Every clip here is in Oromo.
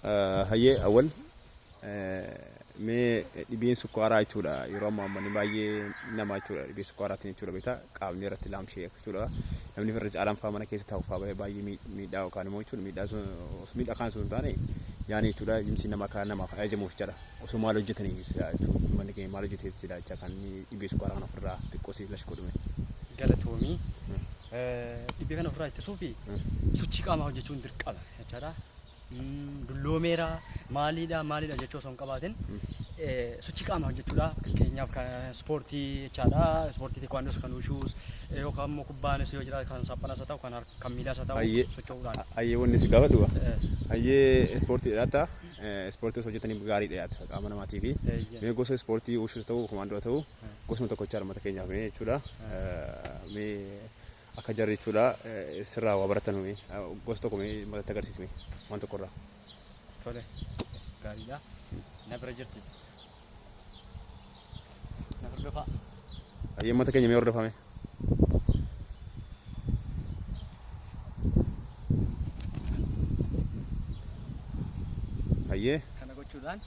Hayyee awwal, mee dhibeen sukkaaraa jechuudha yeroo ammaa uummanni baay'ee nama jechuudha dhibee sukkaaraatiin jechuudha beektaa qaamni irratti laamshee jechuudha, namni irra caalaan fa'aa mana keessa taa'u fa'aa baay'ee miidhaa yookaan immoo jechuudha miidhaa sun miidhaa kaan sun hin taane yaani jechuudha jimsi nama kan namaaf ajajamuuf jedha. Osoo maal hojjetanii silaa jechuudha, uummanni keenya maal hojjetee silaa jecha kan dhibee sukkaaraa kana ofirraa xiqqoo si lash godhume? Galatoomii. Dhibee kana ofirraa ittisuuf sochii qaamaa hojjechuun dirqama jechaadha. Dulloomeera, maaliidha maaliidha jechuu osoo hin qabaatin sochii qaamaa hojjechuudha. Fakkeenyaaf kan ispoortii jechaadha. Ispoortii teekwaandoos, kan wushuus yookaan immoo kubbaanis yoo jiraate, kan saaphanas haa ta'u, kan kan miilaas haa ta'u, socho'uudhaan. Hayyee, wanni si gaafadhu, hayyee, ispoortii dhiyaata, ispoortii osoo hojjetanii gaarii dhiyaata qaama namaatii fi mee gosa ispoortii wushuus ta'u kumaandoo ta'u gosuma tokkochaa uummata keenyaaf mee jechuudha, mee akka jarri jechuudha sirraa waa baratan mee gosa tokko mee uummatatti agarsiisme waan tokkorraa. Tole, gaariidha. Na bira jirti. Na hordofaa. Hayyee, uummata keenya mee hordofame. Hayyee. Kana gochuudhaan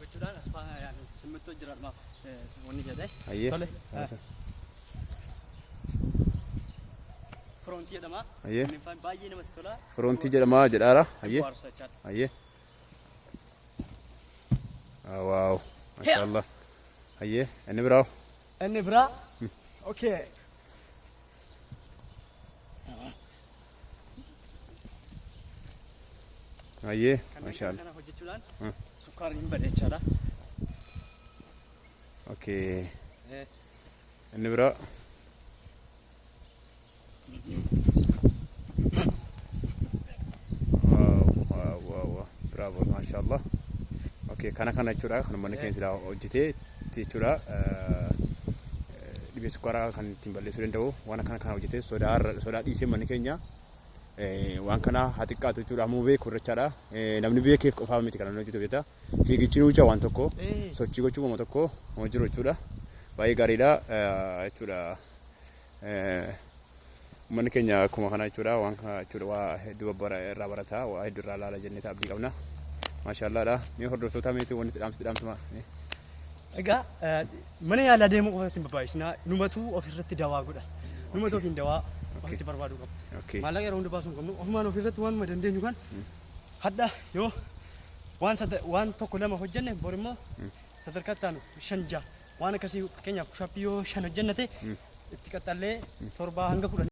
gochuudhaan as simmittoo jira maaf wanni jedhe. Tole. Front jedhama. Inni baay'ee namatti tola. Front jedhama jedhaara. Hayyee. Bohaarsa jechaadha. Hayyee. Wow. Mashaallah. Hayyee. Inni biraa? Inni biraa. Okay. Hayyee. Kanneen Mashaallah. kana hojjechuudhaan sukkaarri hin bade jechaadha. Okay. Inni biraa? Wow. Bravo, mashallah. Okay, kana kana jechuudha kan uummanni keenya silaa hojjetee jechuudha. Dhibee sukkaaraa kan ittiin balleessuu danda'u waan akkana kana hojjetee sodaa sodaa dhiisee uummanni keenya waan kana haa xiqqaatu jechuudha. Ammoo beeku irrachaadha. Namni beekeef qofaa miti kan inni hojjetu beektaa. Fiigichi nuucha waan tokko sochii gochuu waan tokko waan jiru jechuudha. Baay'ee gaariidha jechuudha. Uummanni keenya akkuma kana jechuudha waan kana jechuudha waa hedduu irraa barata, waa hedduu irraa ilaala jennee abdii qabna. Maashaallaadha. Mee hordoftoota meetii wanti dhaamsi dhaamtu maa? Egaa mana yaalaa deemuu qofa ittiin barbaachisinaa, numatu ofirratti dawaa godha. Numatu ofiin dawaa ofitti barbaaduu qaba. Maallaqa yeroo hunda baasuu hin qabnu. Ofumaan ofirratti waanuma dandeenyu kan hadha yoo waan waan tokko lama hojjenne, bor immoo sadarkaa itti aanu shan ja'a waan akkasii, fakkeenyaaf push-up yoo shan hojjennate, itti qaxxallee 7 hanga 10.